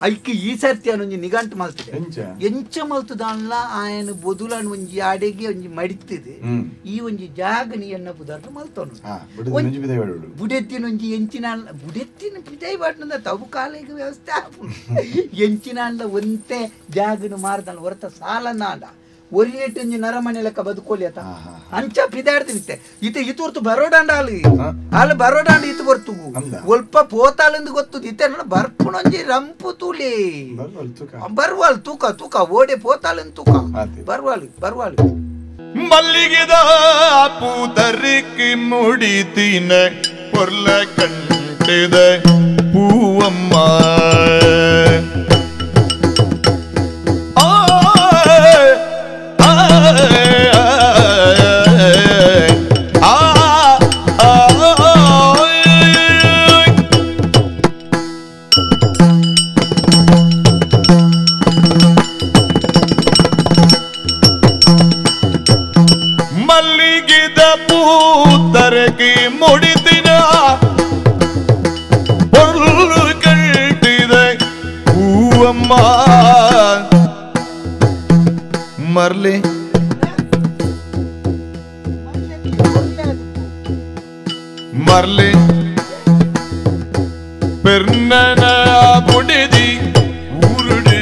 ಐಕ್ ಈ ಸರ್ತಿ ಒಂಜಿ ನಿಗಂಟು ಮಲ್ತದೆ ಎಂಚ ಮಲ್ತದಾನ್ಲ ಆಯನ ಬೊದುಲನ್ ಒಂಜಿ ಆಡೆಗೆ ಒಂಜಿ ಮಡಿತದೆ ಈ ಒಂಜಿ ಜಾಗ ನೀ ಎನ್ನ ಪುದಾರ್ಥ ಮಲ್ತೋನು ಬುಡೆತ್ತಿನ ಒಂಜಿ ಎಂಚಿನ ಬುಡೆತ್ತಿನ ಪಿದೈ ಬಾಟ್ನದ ತವು ಕಾಲಿಗೆ ವ್ಯವಸ್ಥೆ ಆಪುಂಡು ಎಂಚಿನಾನ್ಲ ಒಂತೆ ಜಾಗನು ಮಾರ್ದಾನ ಹೊರತ ಸಾಲನಾಂಡ ಒರಿನೆಟ್ ಒಂಜಿ ನರಮನೆ ಲೆಕ್ಕ ಬದುಕೋಲಿ ಆತ ಅಂಚ ಪಿದಾಡ್ತಿನಿತ್ತೆ ಇತ ಇತುರ್ತು ಬರೋಡಾಂಡ ಅಲ್ಲಿ ಅಲ್ಲಿ ಬರೋಡಾಂಡ ಇತ್ತು ಬರ್ತು ಒಲ್ಪ ಪೋತಾಲಂದು ಗೊತ್ತದು ಇತ್ತೆ ಬರ್ಪುಣೊಂಜಿ ರಂಪು ತೂಲಿ ಬರ್ವಾಲ್ ತೂಕ ತೂಕ ಓಡೆ ಪೋತಾಲಂದು ತೂಕ ಬರ್ವಾಲು ಬರ್ವಾಲು ಮಲ್ಲಿಗೆದ ಪೂತರಿಕ್ಕಿ ಮುಡಿತೀನ ಪೊರ್ಲ ಕಂಟಿದ ಪೂವಮ್ಮ ಮಲ್ಲಿಗೆದ ಪೂತರಕ್ಕೆ ಮುಡಿತಿನ ಪೊರ್ಲು ಕಂಟಿದ ಹೂವಮ್ಮ ಮರ್ಲಿ ಮರ್ಲಿ ಪೆರ್ನನ ಬುಡಿದಿ ಊರುಡೆ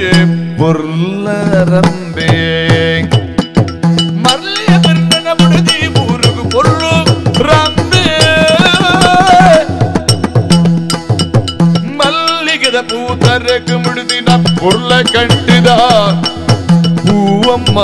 ಪೊರ್ಲರಂಬೆ ಮರ್ಲಿ ಪೆರ್ನನ ಬುಡಿದಿ ಊರುಗು ಪೊರ್ಲು ರಂಬೆ ಮಲ್ಲಿಗೆದ ಪೂತರಕ್ಕೆ ಮುಡಿದಿನ ಪೊರ್ಲ ಕಂಟಿದ ಹೂವಮ್ಮ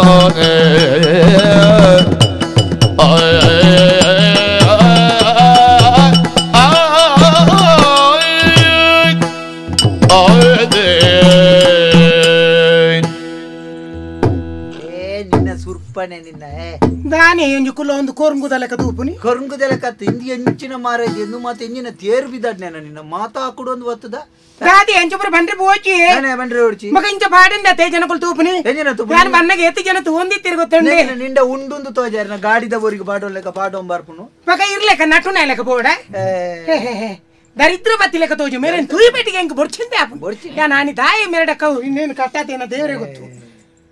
ದಾನೆ ಒಂಜಿ ಕುಲ್ಲ ಒಂದು ಕೊರಂಗುದಲೆಕ್ಕ ತೂಪುನಿ ಕೊರಂಗುದಲೆಕ್ಕ ಇಂದಿ ಎಂಚಿನ ಮಾರಾಯ್ತು ಎಂದು ಮಾತ ಎಂಜಿನ ತೇರು ಬಿದ್ದಾಡ್ನೇನ ನಿನ್ನ ಮಾತಾ ಕೊಡೊಂದು ಒತ್ತದ ದಾದಿ ಎಂಚುಪುರ ಬಂಡ್ರಿ ಬೋಚಿ ಬಂಡ್ರಿ ಓಡ್ಚಿ ಮಗ ಇಂಚ ಪಾಡಿಂದ ತೇ ಜನಕುಲು ತೂಪುನಿ ನಾನು ಬನ್ನಗ ಏತಿ ಜನ ತೂಂದಿತ್ತಿರು ಗೊತ್ತುಂಡೆ ನಿಂಡ ಉಂಡುಂದು ತೋಜಾರಿನ ಗಾಡಿದ ಊರಿಗೆ ಪಾಡೋಲೆಕ್ಕ ಪಾಡೊಂಬಾರ್ಪುನು ಮಗ ಇರ್ಲೆಕ್ಕ ನಟುನ ಲೆಕ್ಕ ಬೋಡ ದರಿದ್ರ ಬತ್ತಿ ಲೆಕ್ಕ ತೋಜು ಮೇರೆ ತೂಯಿ ಪೇಟಿಗೆ ಹೆಂಗ್ ಬೊಡ್ಚಿಂದೆ ಆಪು ನಾನಿ ತಾಯಿ ಮೇರಡಕ್ಕ ಇನ್ನೇನು ಕಟ್ಟಾತೇನ ದೇವರೇ ಗೊತ್ತು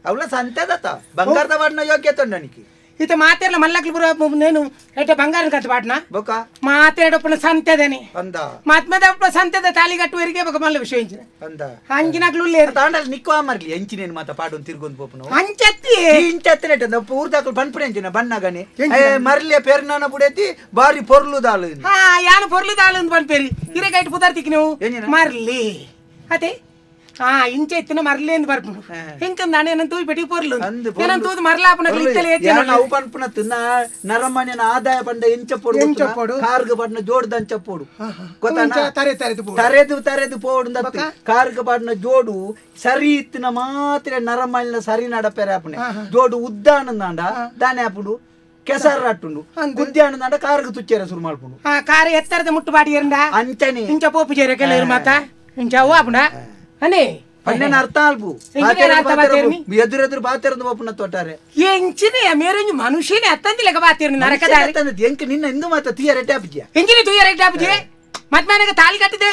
ಅವಳ ಸಂತೆದತ್ತ ಬಂಗಾರದ ಬಾಡ್ನ ಯೋಗ್ಯತೆ ನನಗೆ ಇತ ಮಾತೆರ್ಲ ಮಲ್ಲಕ್ಲು ಪುರ ನೇನು ಎಟ್ಟ ಬಂಗಾರ ಕಟ್ಟು ಬಾಡ್ನ ಬೊಕ ಮಾತೆರಡೊಪ್ಪನ ಸಂತೆದನೆ ಅಂದ ಮಾತ್ಮದಪ್ಪ ಸಂತೆದ ತಾಲಿ ಕಟ್ಟುವರಿಗೆ ಬೊಕ ಮಲ್ಲ ವಿಷಯ ಇಂಚಿನ ಅಂದ ಅಂಚಿನಕ್ಲು ಉಲ್ಲೇರು ತಾಂಡಲ್ ನಿಕ್ಕೋ ಮರ್ಲಿ ಎಂಚಿನೇನು ಮಾತ ಪಾಡೊಂದು ತಿರ್ಗೊಂದು ಪೋಪುನು ಅಂಚತ್ತಿ ಇಂಚತ್ತಿನೆಟ್ ಪೂರ್ದಾಕಲು ಬನ್ಪುಣ ಎಂಚಿನ ಬಣ್ಣಗನೆ ಮರ್ಲಿಯ ಪೆರ್ನಾನ ಬುಡೇತಿ ಬಾರಿ ಪೊರ್ಲು ದಾಲು ಹಾ ಯಾನು ಪೊರ್ಲು ದಾಲು ಅಂತ ಬನ್ಪೇರಿ ಹಿರೇಕೈಟ್ ಪುದಾರ್ತಿಕ್ ನೀವು ಮರ್ಲಿ ಅದೇ ಹಾ ಇಂಚ ಇತ್ತಿನ ಮರ್ಲಿ ಎಂದು ಬರ್ಪುಂಡು ಎಂಕಂದ ನಾನೇನ ತೂಯಿ ಪೆಟಿ ಪೊರ್ಲು ಏನಂತ ತೂದು ಮರ್ಲಾಪುನಕ್ಲು ಇತ್ತಲೆ ಅವು ಪನ್ಪುನ ನರಮನೆನ ಆದಾಯ ಪಂಡ ಎಂಚ ಪೊಡು ಎಂಚ ಪೊಡು ಕಾರ್ಗ್ ಪಡ್ನ ಜೋಡ್ದ ಅಂಚ ಪೊಡು ಗೊತ್ತಾನ ತರೆ ತರೆದು ತರೆದು ತರೆದು ಪೋಡು ಕಾರ್ಗ್ ಪಡ್ನ ಜೋಡು ಸರಿ ಇತ್ತಿನ ಮಾತ್ರ ನರಮನೆನ ಸರಿ ನಡಪೆರೆ ಆಪುಣೆ ಜೋಡು ಉದ್ದ ಆನಂದಾಂಡ ದಾನೆ ಆಪುಂಡು ಕೆಸರು ಅಟ್ಟುಂಡು ಗುದ್ದಿ ಆನಂದಾಂಡ ಕಾರ್ಗ್ ತುಚ್ಚೆರೆ ಶುರು ಮಾಡ್ಪುಂಡು ಕಾರ್ ಎತ್ತರದ ಮುಟ್ಟು ಬಾಡಿ ಎರಂಡ ಅಂಚನೆ ಇಂಚ ಪೋಪು ಜೇರೆ ಕೆಲವರು ಮಾತ ಇಂಚ ಅವು ಆಪುಂಡ ಅನೇ ಪನ್ನೆನ ಅರ್ಥ ಅಲ್ಪು ಎದುರೆದುರು ಬಾತೆರಂದು ಒಪ್ಪುನ ತೋಟಾರೆ ಎಂಚಿನ ಮೇರೆಂಜು ಮನುಷ್ಯನೇ ಅತ್ತಂದಿಲೆಕ ಬಾತೇರ್ನಿ ನರಕದಾರಿ ಎಂಕ್ ನಿನ್ನ ಇಂದು ಮಾತ ತುಯ್ಯ ರೆಡ್ಡಿ ಆಪುಜಿಯ ಎಂಚಿನ ತುಯ್ಯ ರೆಡ್ಡಿ ಆಪುಜಿ ಮತ್ ಮನೆಗೆ ತಾಲಿ ಕಟ್ಟಿದೆ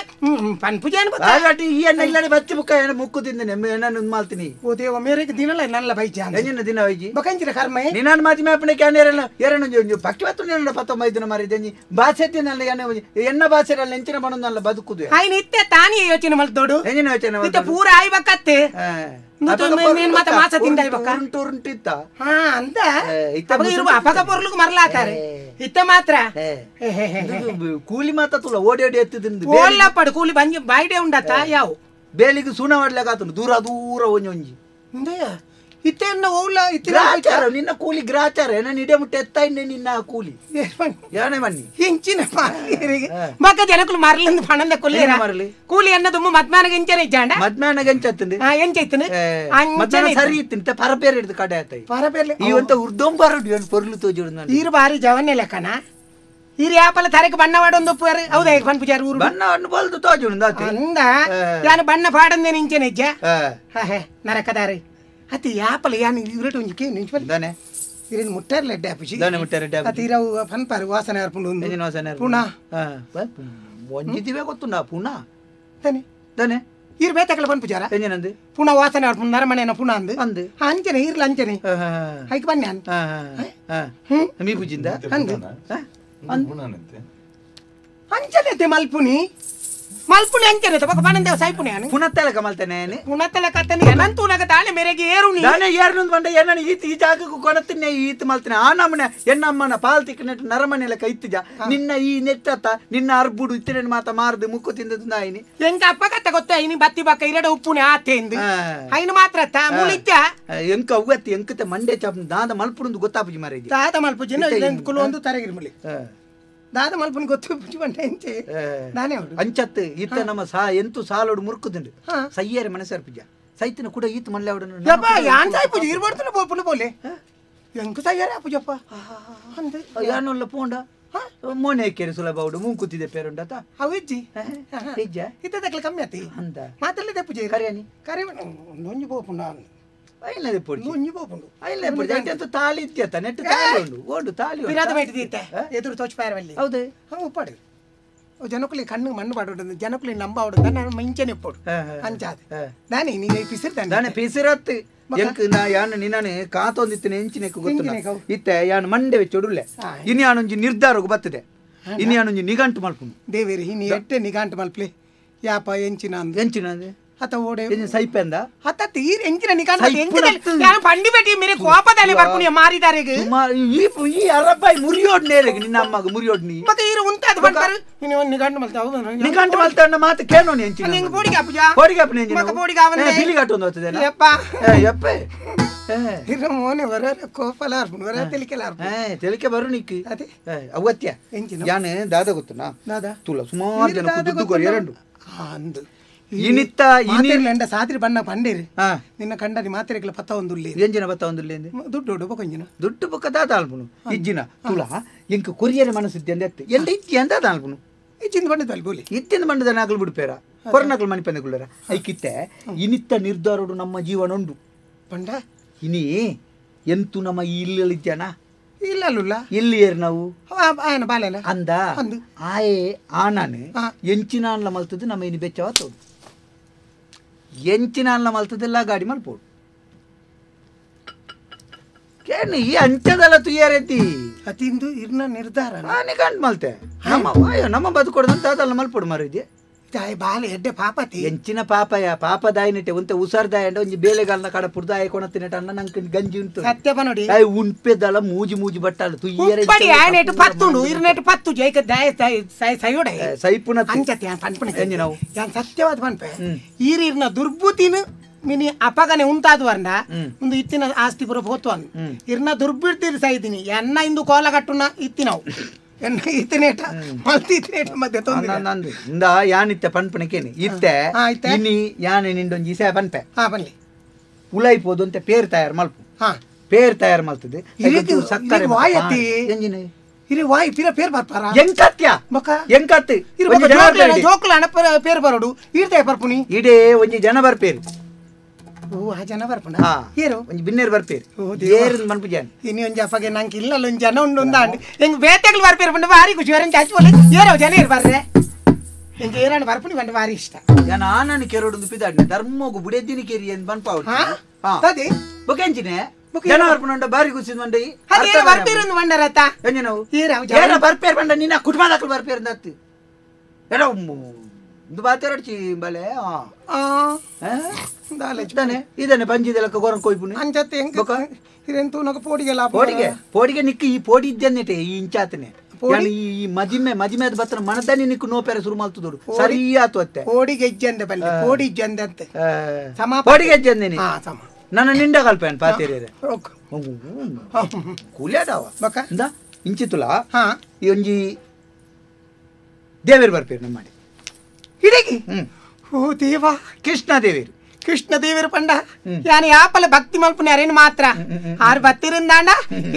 ಪನ್ಪುಜಿ ಅನ್ಬ ತಾಲಿ ಈ ಅಣ್ಣ ಇಲ್ಲನೆ ಬಚ್ಚಿ ಬುಕ್ಕ ಏನ ಮುಕ್ಕು ತಿಂದನೆ ಏನನ್ನು ಮಾಲ್ತೀನಿ ಓ ದೇವ ಮೇರೆಗೆ ದಿನಲ ನಲ್ಲ ಬೈಜಿ ಎಂಜಿನ ದಿನ ಬೈಜಿ ಬಕಂಚಿನ ಕರ್ಮ ನಿನ್ನ ಮಾತಿ ಮೇಪನೆ can ಎರನ ಎರನ ಪಕ್ಕಿ ಬತ್ತು ನಿನ್ನ ಪತ್ತ ಮೈದಿನ ಮಾರಿದೆ ಬಾಸೆ ತಿನ್ನಲ್ಲ ಎನ್ನ ಎನ್ನ ಬಾಸೆ ಅಲ್ಲ ಎಂಚಿನ ಬಣ್ಣಲ್ಲ ಬದುಕುದು ಆಯ್ನ ಇತ್ತೆ ತಾನಿ ಯೋಚನೆ ಮಲ್ತೋಡು ಎಂಜಿನ ಯೋಚನೆ ಇತ್ತೆ ಪೂರ ಆಯ್ ಬಕ್ಕತ್ತೆ ಇತ್ತ ಮಾತ್ರ ಕೂಲಿ ಮಾತ ತುಳ ಓಡಿ ಓಡಿ ಎತ್ತಿದಿಂದ ಓಲ್ಲಪ್ಪಡು ಕೂಲಿ ಬಂಜಿ ಬಾಯ್ಡೆ ಉಂಡತ್ತ ಯಾವ ಬೇಲಿಗೆ ಸುಣ ಮಾಡ್ಲಿಕ್ಕೆ ದೂರ ದೂರ ಒಂಜಿ ಒಂಜಿ ಇತ್ತೆನ್ನ ಓಲ ಗ್ರಾಚಾರ ನಿನ್ನ ಕೂಲಿ ಗ್ರಾಚಾರ ನನ್ನ ಇಡೆ ಮುಟ್ಟೆ ಎತ್ತ ಇನ್ನೆ ನಿನ್ನ ಕೂಲಿ ಯಾನೇ ಬನ್ನಿ ಇಂಚಿನ ಮಕ್ಕ ಜನಕುಲು ಮರಲಂದು ಪಣಂದ ಕೊಲ್ಲೇರ ಮರಲಿ ಕೂಲಿ ಅನ್ನದು ಮದ್ಮಾನಗ ಇಂಚನೆ ಇಜ್ಜಾಂಡ ಮದ್ಮಾನಗ ಎಂಚತ್ತುಂಡು ಹಾ ಎಂಚೈತನು ಮದ್ಮಾನ ಸರಿ ಇತ್ತಿನ ಪರಪೇರ್ ಹಿಡಿದು ಕಡೆ ಆತ ಪರಪೇರ್ಲೆ ಈ ಒಂತ ಉರ್ದೊಂಬಾರಡು ಏನು ಪೊರ್ಲು ತೋಜುಡು ನಾನು ಈರು ಬಾರಿ ಜವನ್ನೆ ಲೆಕ್ಕನ ಈರು ಯಾಪಲ ತರಕ್ಕೆ ಬಣ್ಣ ವಾಡೊಂದು ಒಪ್ಪುವಾರು ಹೌದಾ ಈಗ ಪನ್ ಪೂಜಾರಿ ಊರು ಬಣ್ಣ ಹಣ್ಣು ಬಲ್ದು ತೋಜುಡು ಅಂದ ಯಾನು ಬಣ್ಣ ಪಾಡಂದೇನು ಇಂಚನೆ ಇಜ್ಜ ಹೇ ನರಕದಾರಿ ಅತಿ ಯಾಪಲ ಯಾನು ಇವ್ರೇಟ್ ಒಂಜಿ ಕೇನು ಇಂಚು ದಾನೆ ಇರೇನು ಮುಟ್ಟಾರ ಲೆಡ್ಡೆ ಆಪುಜಿ ದಾನೆ ಮುಟ್ಟಾರ ಲೆಡ್ಡೆ ಅತಿ ಇರವು ಫನ್ಪಾರು ವಾಸನೆ ಅರ್ಪುಂಡು ಒಂದು ಎಂಜಿನ ವಾಸನೆ ಪುನಃ ಒಂಜಿ ದಿವೆ ಗೊತ್ತುಂಡ ಪುನಃ ದಾನೆ ದಾನೆ ಈರ್ ಬೇತಕಲ ಪನ್ಪುಜಾರ ಎಂಜನಂದು ಪುನಃ ವಾಸನೆ ಆಡ್ಪುಂಡು ನರಮಣೆನ ಪುನಃ ಅಂದು ಅಂದು ಅಂಚನೆ ಇರ್ಲ ಅಂಚನೆ ಐಕ್ ಬನ್ನಿ ಅನ್ ಮೀ ಪೂಜಿಂದ ಅಂದು ಅಂಚನೆ ಮಲ್ಪುನಿ ಮಲ್ಪುನಿ ಅಂಚನೆ ಬೊಕ ಪನಂದೇವ ಸಾಯ್ಪುನಿ ಅನು ಪುನತ್ತಲಕ ಮಲ್ತನೆ ಪುನತ್ತಲಕ ಅತ್ತನೆ ಎನಂತೂನಗ ತಾಳೆ ಮೇರೆಗೆ ಏರುನಿ ದಾನೆ ಏರುನು ಬಂಡ ಎನ್ನನ ಈತ ಈ ಜಾಗಕ್ಕೆ ಕೊನತಿನ್ನೆ ಈತ ಮಲ್ತನೆ ಆ ನಮನೆ ಎನ್ನಮ್ಮನ ಪಾಲ್ ತಿಕ್ಕನೆಟ್ ನರಮನೆ ಲೆಕ್ಕ ಇತ್ತಿಜ ನಿನ್ನ ಈ ನೆಟ್ಟತ ನಿನ್ನ ಅರ್ಬುಡು ಇತ್ತಿನ ಮಾತ ಮಾರದು ಮುಕ್ಕು ತಿಂದದ್ದು ನಾಯಿನಿ ಎಂಕ ಅಪ್ಪಗತ್ತ ಗೊತ್ತ ಇನಿ ಬತ್ತಿ ಬಕ್ಕ ಇರಡ ಉಪ್ಪುನಿ ಆತೆಂದು ಐನ ಮಾತ್ರ ತಾ ಮುಳಿತ ಎಂಕ ಅವ್ವತ್ತಿ ಎಂಕತೆ ಮಂಡೆ ಚಾಪ್ ದಾದ ಮಲ್ಪುಂದು ಗೊತ್ತಾಪುಜಿ ಮಾರೇಜಿ ದಾದ ಮಲ್ಪುಜಿ ಕುಲೊಂದು ತರಗಿರಿ ಮುಳಿ ದಾದ ಮಲ್ಪುನಿ ಗೊತ್ತು ಪುಜಿ ಬಂಡ ಎಂಚೆ ನಾನೇ ಅಂಚತ್ ಇತ್ತ ನಮ್ಮ ಸಾ ಎಂತು ಸಾಲೋಡು ಮುರುಕುದುಂಡು ಸಯ್ಯರೆ ಮನಸರ್ ಪೂಜ ಸೈತನ ಕೂಡ ಈತ ಮಲ್ಲೆ ಅವಡನು ಯಪ್ಪ ಯಾನ್ ಸಾಯ್ ಪೂಜೆ ಇರ್ಬಾರ್ದು ಪೋಪುನ ಬೋಲೆ ಎಂಕು ಸಯ್ಯರೆ ಪೂಜಪ್ಪ ಅಂದೆ ಯಾನೊಲ್ಲ ಪೋಂಡ ಮೋನೆ ಕೆರೆ ಸುಲಭ ಅವಡು ಮೂಂಕುತ್ತಿದೆ ಪೇರುಂಡತ ಅವು ಇಜ್ಜಿ ಇಜ್ಜ ಇತ್ತ ತಕ್ಲ ಕಮ್ಮಿ ಆತಿ ಅಂದ ಮಾತಲ್ಲದೆ ಪೂಜೆ ಕರೆಯನಿ ಕರೆ ನೊಂಜಿ ಪೋಪುಂಡ ಐನದೆ ಪೊಡಿ ನೊಂಜಿ ಪೋಪುಂಡು ಐನದೆ ಪೊಡಿ ಅಂತ ತಾಳಿ ಇತ್ಯತ ನೆಟ್ ತಾಳಿ ಉಂಡು ಓಡು ತಾಳಿ ವಿರಾದ ಬೈಟಿದಿತ್ತೆ ಎದುರು ತೋಚ್ ಪಾರವಲ್ಲಿ ಹೌದು ಹಾ ಉಪ್ಪಾಡು ಜನಕುಲಿ ಕಣ್ಣು ಮಣ್ಣು ಪಾಡೋಡು ಜನಕುಲಿ ನಂಬ ಅವಡು ನಾನು ಮಂಚನೆ ಉಪ್ಪೋಡು ಅಂಚಾದ ನಾನೇ ನೀನು ಪಿಸಿರ್ತಾನೆ ನಾನೇ ಪಿಸಿರತ್ತು ಎಂಕ್ ನಾ ಯಾನು ನಿನ್ನನೆ ಕಾತೊಂದಿತ್ತನೆ ಎಂಚಿನೆಕ್ಕು ಗೊತ್ತು ಇತ್ತೆ ಯಾನು ಮಂಡೆ വെച്ചೊಡುಲ್ಲೆ ಇನಿ ಯಾನೊಂಜಿ ನಿರ್ಧಾರಕ್ಕೆ ಬತ್ತದೆ ಇನಿ ಯಾನೊಂಜಿ ನಿಗಂಟು ಮಲ್ಪುನು ದೇವೇರಿ ಇನಿ ಎಟ್ಟೆ ನಿಗಂಟು ಮಲ್ಪ್ಲೆ ಯಾಪ ಎಂಚಿನ ಅಂದ್ ಎಂಚಿನ ಅಂದೆ ಅತ ಓಡೆ ಎಂಜಿನ ಸೈಪೆಂದ ಅತ ತೀರ್ ಎಂಚಿನ ನಿಗಂಟು ಎಂಚಿನ ಯಾನು ಪಂಡಿ ಬೆಟಿ ಮೇರೆ ಕೋಪದಲ್ಲಿ ಬರ್ಪುನಿ ಮಾರಿದಾರೆಗೆ ಈ ಈ ಅರಬ್ಬಾಯಿ ಮುರಿಯೋಡ್ ನೇರೆಗೆ ನಿನ್ನ ಅಮ್ಮಗ ಮುರಿಯೋಡ್ ನೀ ಮತ್ತೆ ಈರು ಉಂತಾದ ಬಂತಾರೆ ನೀನು ಒಂದು ನಿಗಂಟು ಮಲ್ತ ನಿಗಂಟು ಮಲ್ತಣ್ಣ ಮಾತು ಕೇನೋನಿ ಎಂಚಿನ ನಿಂಗೆ ಬೋಡಿಗೆ ಅಪ್ಪಜಾ ಬೋಡಿಗೆ ಅಪ್ಪನೆ ಎಂಚಿನ ಮಕ ಬೋಡಿಗೆ ಅವನೇ ಬಿಲಿಗಾಟು ಒಂದು ಹೊತ್ತದೆನ ಯಪ್ಪ ಯಪ್ಪ ಇರ ಮೋನೆ ವರ ಕೋಪಲ ಅರ್ಪುನು ವರ ತೆಲಿಕೆಲ ಅರ್ಪುನು ತೆಲಿಕೆ ಬರು ನಿಕ್ ಅದೇ ಅವತ್ಯ ಎಂಚಿನ ಯಾನು ದಾದ ಗೊತ್ತುನಾ ದಾದ ತುಲ ಸುಮಾರು ಜನ ದುಡ್ಡು ಕೊರಿಯರಂಡು ಅಂದು ಇನಿತ್ತ ಇನಿರ್ಲೆಂಡ ಸಾತ್ರಿ ಬಣ್ಣ ಪಂಡೇರಿ ನಿನ್ನ ಕಂಡನಿ ಮಾತ್ರೆಗಳ ಪತ್ತ ಒಂದುಲ್ಲೆ ಎಂಜಿನ ಪತ್ತ ಒಂದುಲ್ಲೆ ದುಡ್ಡು ಉಡು ಬೊಕ ದುಡ್ಡು ಬೊಕ ದಾದ ಅಲ್ಪುನು ಇಜ್ಜಿನ ತುಲ ಎಂಕ ಕೊರಿಯರೆ ಮನಸ್ಸಿದ್ದೆ ಅಂದೆ ಎಂಡ ಇಜ್ಜಿ ಅಂತ ಅಲ್ಪುನು ಇಜ್ಜಿಂದ ಬಂಡದ ಅಲ್ಲಿ ಬೋಲಿ ಇತ್ತಿಂದ ಬಂಡದ ನಾಕಲು ಬಿಡ್ಪೇರ ಕೊರನಾಕಲು ಮನಿ ಪಂದಗುಳ್ಳರ ಐಕಿತ್ತೆ ಇನಿತ್ತ ನಿರ್ಧಾರೋಡು ನಮ್ಮ ಜೀವನ ಉಂಡು ಪಂಡ ಇನಿ ಎಂತು ನಮ್ಮ ಇಲ್ಲಲ್ಲಿದ್ಯಾನ ಇಲ್ಲ ಎಲ್ಲಿ ಏರ್ ನಾವು ಆಯನ ಬಾಲೆನ ಅಂದ ಆಯೆ ಆನಾನೆ ಎಂಚಿನ ಅನ್ಲ ಮಲ್ತದ್ದು ನಮ್ಮ ಇನಿ ಬೆಚ್ಚವ ಎಂಚಿನ ಅಲ್ಲ ಮಲ್ತದೆಲ್ಲ ಗಾಡಿ ಮಲ್ಪೋಡು ಕೇಳಿ ಈ ಅಂಚದಲ್ಲ ತುಯ್ಯಾರೆತ್ತಿ ಅತಿಂದು ಇರ್ನ ನಿರ್ಧಾರ ನಾನೇ ಕಂಡು ಮಲ್ತೆ ನಮ್ಮ ಅಯ್ಯೋ ನಮ್ಮ ಬದುಕೊಡದಂತ ಅದಲ್ಲ ಮಲ್ಪೋಡು ಮಾರಿದ್ದೆ ಬಾಲೆ ಎಡ್ಡೆ ಪಾಪತಿ ಎಂಚಿನ ಪಾಪಯ ಪಾಪದಾಯಿನಿಟ್ಟೆ ಉಂತೆ ಉಸಾರ್ದಾಯ ಅಂಡ ಒಂಜಿ ಬೇಲೆಗಾಲನ ಕಡ ಪುಡ್ದಾಯ ಕೊಣತಿನೆಟ ಅನ್ನ ನಂಗೆ ಗಂಜಿ ಉಂಟು ಸತ್ಯಪ ನೋಡಿ ಆಯ್ ಉಂಪೆದಲ್ಲ ಮೂಜಿ ಮೂಜಿ ಬಟ್ಟಾಲ ತುಯ್ಯರೆ ಉಪ್ಪಡಿ ಆಯನೆಟ್ ಪತ್ತುಂಡು ಇರ್ನೆಟ್ ಪತ್ತು ಜೈಕ ದಾಯ ಸೈ ಸೈಯೋಡೆ ಸೈಪುನ ಅಂಚತಿ ಯಾನ್ ಪನ್ಪುಣ ಎಂಜಿ ನಾವು ಯಾನ್ ಸತ್ಯವಾದ ಪನ್ಪೆ ಈರಿರ್ನ ದುರ್ಬುತಿನ ಮಿನಿ ಅಪಗನೆ ಉಂತಾದು ವರ್ಣ ಒಂದು ಇತ್ತಿನ ಆಸ್ತಿ ಪುರ ಪೋತು ಅನ್ ಇರ್ನ ದುರ್ಬಿಡ್ತಿರ್ ಸೈದಿನಿ ಎನ್ನ ಇಂದು ಕೋಲ ಕಟ್ಟುನ ಇತ್ತಿನವು ಎನ್ನ ಇತ್ತಿನೇಟ ಮಲ್ತಿ ಇತ್ತಿನೇಟ ಮಧ್ಯೆ ತೊಂದರೆ ನಂದು ಇಂದ ಯಾನಿತ್ತೆ ಪನ್ಪಣಕೇನಿ ಇತ್ತೆ ಇನಿ ಯಾನೆ ನಿಂಡೊಂಜಿ ಇಸೆ ಪನ್ಪೆ ಹಾ ಬನ್ನಿ ಉಲೈಪೋದು ಅಂತ ಪೇರ್ ತಯಾರು ಮಲ್ಪು ಹಾ ಪೇರ್ ತಯಾರು ಮಲ್ತದೆ ಸಕ್ಕರೆ ವಾಯತಿ ಎಂಜಿನ ಇರಿ ವಾಯ್ ಪಿರ ಪೇರ್ ಬರ್ಪಾರ ಎಂಕತ್ಯ ಮಕ ಎಂಕತ್ತಿ ಜೋಕ್ಲ ಪೇರ್ ಬರೋಡು ಈರ್ತೆ ಬರ್ಪುನಿ ಇಡೇ ಒಂಜಿ ಜನ ಬರ್ಪೇರು ಓ ಆ ಜನ ಬರ್ಪುನ ಏರು ಒಂಜಿ ಬಿನ್ನೇರು ಬರ್ಪೇರು ಏರು ಮನ್ಪು ಜನ ಇನಿ ಒಂಜಿ ಅಪ್ಪಗೆ ನಂಗೆ ಇಲ್ಲ ಒಂಜಿ ಜನ ಉಂಡು ಉಂದಾಂಡು ಹೆಂಗ್ ಬೇತೆಗಳು ಬರ್ಪೇರು ಪಂಡ ಭಾರಿ ಖುಷಿ ವರೆಂಚ ಚಾಚಿ ಬೋಲೆ ಏರೋ ಜನ ಏರು ಬರ್ರೆ ಹೆಂಗೆ ಏರಾಣ ಬರ್ಪುನಿ ಬಂಡ ಭಾರಿ ಇಷ್ಟ ಜನ ಆನನ ಕೆರೋಡು ಪಿದಾಡ್ನೆ ಧರ್ಮಗು ಬುಡೆದಿನಿ ಕೇರಿ ಎಂದು ಬನ್ಪಾವು ಹಾ ತದಿ ಬೊಕೆಂಚಿನೆ ಜನ ಬರ್ಪುನ ಭಾರಿ ಖುಷಿ ಮಂಡ ಅದು ಏರು ಬರ್ಪೇರು ಒಂದು ಬಂಡರತ್ತ ಎಂಜಿನವು ಏರು ಏರ ಬರ್ಪೇರು ಬಂಡ ನಿನ್ನ ಕುಟುಂಬದಾಕಲು ಬರ್ಪೇರು ಅಂದತ್ತು ಎಡ ಒಂದು ಬಾತೆರಡ್ಚಿ ಬಲೆ ಇದ್ದಾನೆ ಇದನ್ನೇ ಪಂಜಿದೆಲಕ್ಕ ಗೊರಂ ಕೊಯ್ಪುನಿ ಅಂಚತ್ತೆ ಹೆಂಗೆ ಇರೆಂತೂ ನಗ ಪೋಡಿಗೆಲ್ಲ ಪೋಡಿಗೆ ಪೋಡಿಗೆ ನಿಕ್ಕು ಈ ಪೋಡಿ ಇದ್ದನ್ನೆಟೆ ಈ ಇಂಚಾತನೆ ಈ ಮದಿಮೆ ಮದಿಮೆದ ಬತ್ತನ ಮನದಾನಿ ನಿಕ್ಕು ನೋಪೆರೆ ಶುರು ಮಲ್ತದೋಡು ಸರಿ ಆತು ಅತ್ತೆ ಪೋಡಿಗೆ ಇಜ್ಜಂದೆ ಬನ್ನಿ ಪೋಡಿ ಇಜ್ಜಂದೆ ಅಂತೆ ಸಮ ಪೋಡಿಗೆ ಇಜ್ಜಂದೇನಿ ಹಾ ಸಮ ನನ್ನ ನಿಂಡ ಕಲ್ಪೇನು ಪಾತೇರಿಯರೆ ಕೂಲಿಯಾಡವ ಬಕ ಇಂದ ಇಂಚಿತುಲ ಹಾ ಈ ಒಂಜಿ ದೇವೇರು ಬರ್ಪೇರು ನಮ್ಮಡಿ ಹಿಡಗಿ ಓ ದೇವ ಕೃಷ್ಣ ದೇವೇರು ಕೃಷ್ಣ ದೇವರು ಪಂಡ ಯಾನ ಯಾಪಲ ಭಕ್ತಿ ಮಲ್ಪುನ ಯಾರೇನು ಮಾತ್ರ ಆರು ಬತ್ತಿರಿಂದಾಂಡ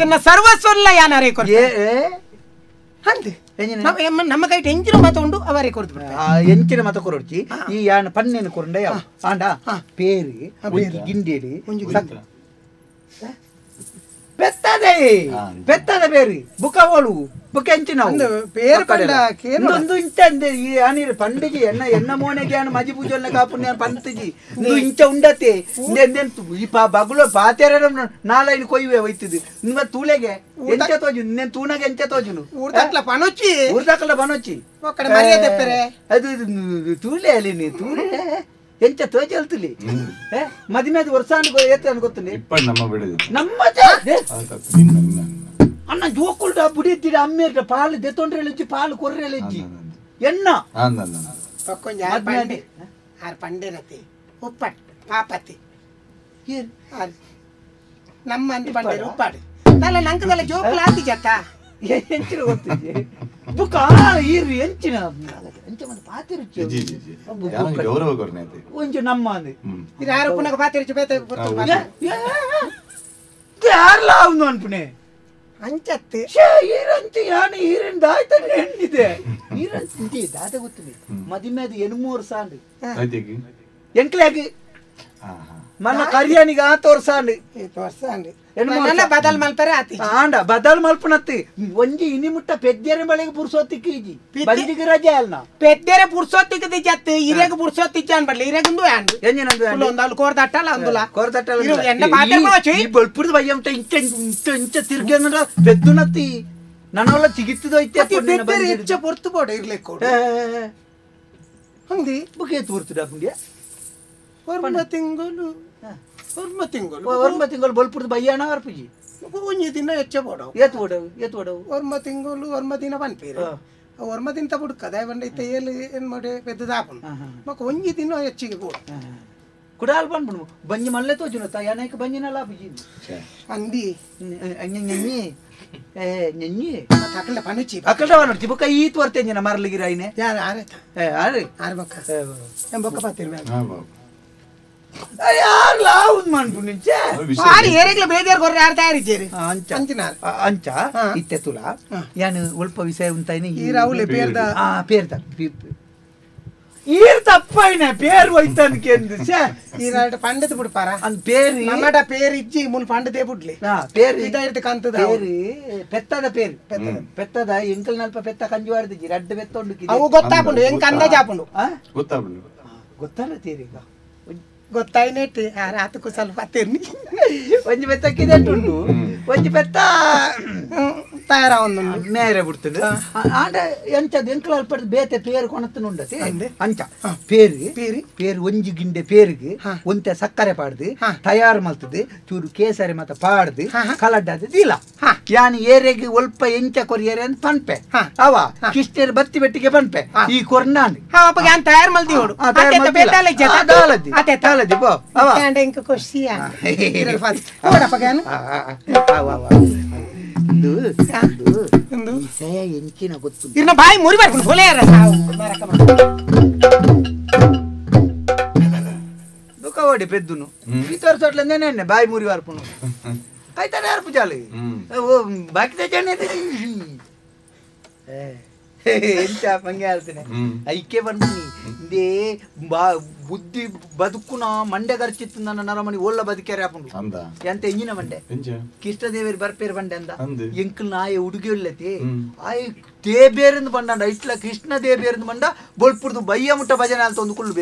ಎನ್ನ ಸರ್ವಸ್ವಲ್ಲ ಯಾನ ಅರೇ ಕೊರ್ತು ಅಂದೆ ನಮ್ಮ ಕೈಟ್ ಎಂಚಿನ ಮತ ಉಂಡು ಅವರೇ ಕೊರ್ದು ಎಂಚಿನ ಮತ ಕೊರೊಡ್ಚಿ ಈ ಯಾನ ಪನ್ನೇನು ಕೊರಂಡ ಯಾವ ಆಂಡ ಪೇರಿ ಒಂಜಿ ಗಿಂಡೇಡಿ ಪೆತ್ತದೆ ಪೆತ್ತದ ಬೇರಿ ಬುಕ್ಕ ಓಳು ಬುಕ್ಕ ಎಂಚಿನ ಪೇರು ಪಂಡ ಒಂದು ಇಂಚ ಅಂದೆ ಈ ಆನಿರು ಪಂಡಿಗೆ ಎನ್ನ ಎನ್ನ ಮೋನೆಗೆ ಆನು ಮಜಿ ಪೂಜೆಲ್ಲ ಕಾಪುಣ್ಯ ಪಂತಜಿ ಇಂದು ಇಂಚ ಉಂಡತೆ ಈ ಪಾ ಬಗುಲ ಪಾತೆರ ನಾಲೈನ್ ಕೊಯ್ಯುವೆ ಒಯ್ತದು ನಿಮ್ಮ ತೂಲೆಗೆ ಎಂಚ ತೋಜು ನಿನ್ನ ತೂನಾಗ ಎಂಚ ತೋಜುನು ಊರ್ದಕ್ಲ ಪನೊಚ್ಚಿ ಊರ್ದಕ್ಲ ಪನೊಚ್ಚಿ ಒಕ್ಕಡೆ ಮರ್ಯಾದೆ ಪೆರೆ ಅದು ತೂಲೆ ಅಲ್ಲಿ ನೀ ತೂಲೆ ಎಂಚ ತೋಜಲ್ತುಲಿ ಮದಿಮೇದ ವರ್ಷ ಏತ ಅನ್ಕೊತೀನಿ ನಮ್ಮ ಬಿಡುದು ನಮ್ಮ ಅಣ್ಣ ಜೋಕುಲ್ಡ ಬುಡಿತೀರ ಅಮ್ಮೇರ್ಟ ಪಾಲು ದೆತ್ತೊಂಡ್ರೆ ಪಾಲು ಕೊರ್ರೆಲೆಜ್ಜಿ ಎಣ್ಣ ಪಕ್ಕೊಂಜ ಆರ್ ಪಂಡೆರತಿ ಉಪ್ಪಟ್ ಪಾಪತಿ ನಮ್ಮ ಅಂತ ಪಂಡೇರು ಉಪ್ಪಾಡು ನಲ್ಲ ನಂಕದಲ್ಲ ಜೋಕುಲ ಆತಿ ಜತ್ತ ಎಂಚಿನ ಗೊತ್ತಿದೆ ಬುಕ್ಕ ಈರು ಎಂಚಿನ ಎಂಚ ಮಂದಿ ಪಾತಿರುಚಿ ಗೌರವ ಕೊರ್ನೆ ಒಂಚು ನಮ್ಮ ಅಂದೆ ಇದು ಯಾರು ಪುನಃ ಪಾತಿರುಚಿ ಬೇತ ಯಾರ್ಲ ಅವನು ಅನ್ಪುಣೆ ಅಂಚತ್ತೆ ಈರಂಚ ಯಾನು ಈರನ್ ದಾಯ್ತಾನೆ ಎಣ್ಣಿದೆ ಈರಂಚ ದಾದ ಗೊತ್ತಿದೆ ಮದಿಮೇದ ಎನ್ಮೂರು ಸಾಂಡ್ರಿ ಎಂಕ್ಲಾಗಿ ಮನ್ನ ಕರಿಯಾನಿಗೆ ಆ ತೋರ್ಸಾಂಡಿ ತೋರ್ಸಾಂಡಿ ನನ್ನ ಬದಲ್ ಮಲ್ಪರೆ ಆತಿ ಆಂಡ ಬದಲ್ ಮಲ್ಪನತ್ತಿ ಒಂಜಿ ಇನಿ ಮುಟ್ಟ ಪೆದ್ದೆರೆ ಬಳಿಗೆ ಪುರ್ಸೊತ್ತಿಕ್ಕೆ ಇಜಿ ಬಂಜಿಗೆ ರಜೆ ಅಲ್ಲ ಪೆದ್ದೆರೆ ಪುರ್ಸೊತ್ತಿಗೆ ಜತ್ತು ಇರೆಗ್ ಪುರ್ಸೊತ್ತಿಚ್ಚ ಅನ್ಬಡ್ಲಿ ಇರೆಗಂದು ಆಂಡ್ ಎಂಜಿನಂದು ಒಂದಾಲು ಕೋರ್ದಟ್ಟಲ್ಲ ಅಂದುಲ ಕೋರ್ದಟ್ಟಲ್ಲ ಎನ್ನ ಪಾತ್ರೆ ಮೋಚಿ ಈ ಬಲ್ಪುರದ ಬಯ್ಯಂಟ ಇಂಚ ಇಂಚ ಇಂಚ ತಿರ್ಗಂದ್ರ ಪೆದ್ದುನತ್ತಿ ನನ್ನವಲ್ಲ ಚಿಗಿತ್ತಿದೋಯ್ತೆ ಪೆದ್ದೆರೆ ಹೆಚ್ಚ ಪೊರ್ತು ಬೋಡ ಇರ್ಲಿಕ್ಕೆ ಹಂದಿ ಬುಕೆ ತೋರ್ತುಡ ಪುಂಡ್ಯ ಒರ್ಮ ತಿಂಗಳು ಒರ್ಮ ತಿಂಗಳು ಒರ್ಮ ತಿಂಗಳು ಬಲ್ಪುರದ ಬಯ್ಯಾಣ ಅರ್ಪುಜಿ ಒಂಜಿ ದಿನ ಹೆಚ್ಚ ಬೋಡವು ಏತ್ ಬೋಡವು ಏತ್ ಬೋಡವು ಒರ್ಮ ತಿಂಗಳು ಒರ್ಮ ದಿನ ಪನ್ಪೇರು ಒರ್ಮ ದಿನ ಬುಡ್ಕ ದಯವಂಡ ಇತ್ತ ಏಳು ಏನು ಮಾಡಿ ಪೆದ್ದದಾಪುಂಡು ಮಕ್ಕ ಒಂಜಿ ದಿನ ಹೆಚ್ಚಿಗೆ ಬೋಡು ಕುಡಾಲ್ ಪನ್ಪುಂಡು ಬಂಜಿ ಮಲ್ಲೆ ತೋಜುನ ಯಾನೈಕ್ ಬಂಜಿನ ಲಾಪುಜಿ ಅಂದಿ ನೆನ್ನಿ ನೆನ್ನಿ ಅಕಲ್ಡ ಪನುಚಿ ಅಕಲ್ಡ ಪನುಚಿ ಬೊಕ್ಕ ಈ ತೋರ್ತೇಂಜಿನ ಮರಲಿಗಿರಾಯಿನೆ ಯಾರು ಆರೆ ಆರೆ ಆರು ಬೊಕ್ಕ ಏನ್ ಬೊಕ್ಕ ಪಾತಿರ್ವೆ ಅಂಚ ಇತ್ತೆ ತುಲ ಯಾನು ಒಲ್ಪ ವಿಷಯ ಉಂತಾಯಿನಿ ಪೇರ್ದ ಈರ್ ತಪ್ಪಾಯಿನ ಪೇರ್ ಹೋಯ್ತಾನ ಕೇಂದು ಈರಾಟ ಪಂಡದ ಬಿಡ್ಪಾರ ಅಂದ್ ಪೇರು ನಮ್ಮಡ ಪೇರ್ ಇಜ್ಜಿ ಮುಲ್ ಪಂಡದೇ ಬಿಡ್ಲಿ ಪೇರು ಇದಾಯ್ತು ಕಂತದ ಪೇರು ಪೆತ್ತದ ಪೇರು ಪೆತ್ತದ ಎಂಕಲ್ ನಲ್ಪ ಪೆತ್ತ ಕಂಜುವಾಡ್ದಿಜ್ಜಿ ರಡ್ಡು ಪೆತ್ತ ಉಂಡು ಅವು ಗೊತ್ತಾಪುಂಡು ಎಂಕ್ ಅಂದಾಜಾಪುಂಡು ಗೊತ್ತಾಪುಂಡು ಗೊತ್ತಲ್ಲ ತೇರಿಗ ಗೊತ್ತಾಯ್ನೇಟ್ ಆತಕ್ಕೂ ಸ್ವಲ್ಪ ತಿರ್ನಿ ಒಂಜಿ ಪೆತ್ತ ಕಿದೆಟುಂಡು ಒಂಜಿ ಪೆತ್ತ ತಯಾರಾವೊಂದು ಮೇರೆ ಬಿಡ್ತದೆ ಆಂಡ ಎಂಚದ ಎಂಕಲ ಅಲ್ಪಡ್ದು ಬೇತೆ ಪೇರು ಕೊಣತನುಂಡತೆ ಅಂಚ ಪೇರು ಪೇರು ಪೇರು ಒಂಜಿ ಗಿಂಡೆ ಪೇರಿಗೆ ಒಂತೆ ಸಕ್ಕರೆ ಪಾಡ್ದು ತಯಾರು ಮಲ್ತದೆ ಚೂರು ಕೇಸರಿ ಮತ್ತ ಪಾಡ್ದು ಕಲಡ್ಡಾದ ದೀಲ ಯಾನ್ ಏರೆಗೆ ಒಲ್ಪ ಎಂಚ ಕೊರಿಯರೆ ಅಂತ ಪನ್ಪೆ ಅವ ಕಿಷ್ಟೇರು ಬತ್ತಿ ಬೆಟ್ಟಿಗೆ ಪನ್ಪೆ ಈ ಕೊರ್ನಾನ್ ತಯಾರು ಮಲ್ದಿ ಎಂಚಿನ ಗೊತ್ತು ಇರ್ನ ಬಾಯಿ ಮುರಿ ಬರ್ಕೊಂಡು ಹೊಲೆಯಾರ ಸಾವು ದುಃಖವಾಡಿ ಪೆದ್ದುನು ಈ ತೋರ್ಸೋಟ್ಲ ನೆನೆ ಬಾಯಿ ಮುರಿ ವಾರ್ಪುನು ಕಾಯ್ತಾನೆ ಯಾರು ಪೂಜಾಲಿ ಓ ಬಾಕಿ ಜನ ಎಂಚ ಮಂಗೆ ಹೇಳ್ತೇನೆ ಐಕೆ ಬಂದ್ನಿ ಇಂದೇ ಬಾ ಬುದ್ಧಿ ಬದುಕುನ ಮಂಡೆ ಖರ್ಚಿತ್ತು ನನ್ನ ನರಮಣಿ ಓಲ್ಲ ಬದುಕ್ಯಾರ ಹಾಪುಂಡು ಎಂತ ಎಂಜಿನ ಮಂಡೆ ಕೃಷ್ಣದೇವರು ಬರ್ಪೇರು ಬಂಡೆ ಅಂದ ಎಂಕಲ್ ನಾಯ ಉಡುಗೆ ಇಲ್ಲತಿ ಆಯ್ ದೇಬೇರಿಂದ ಬಂಡ ಇಟ್ಲ ಕೃಷ್ಣ ದೇಬೇರಿಂದ ಬಂಡ ಬೊಲ್ಪುರ್ದು ಬಯ್ಯ ಮುಟ್ಟ ಭಜನೆ ಅಂತ ಒಂದು ಕುಳ್ಳು.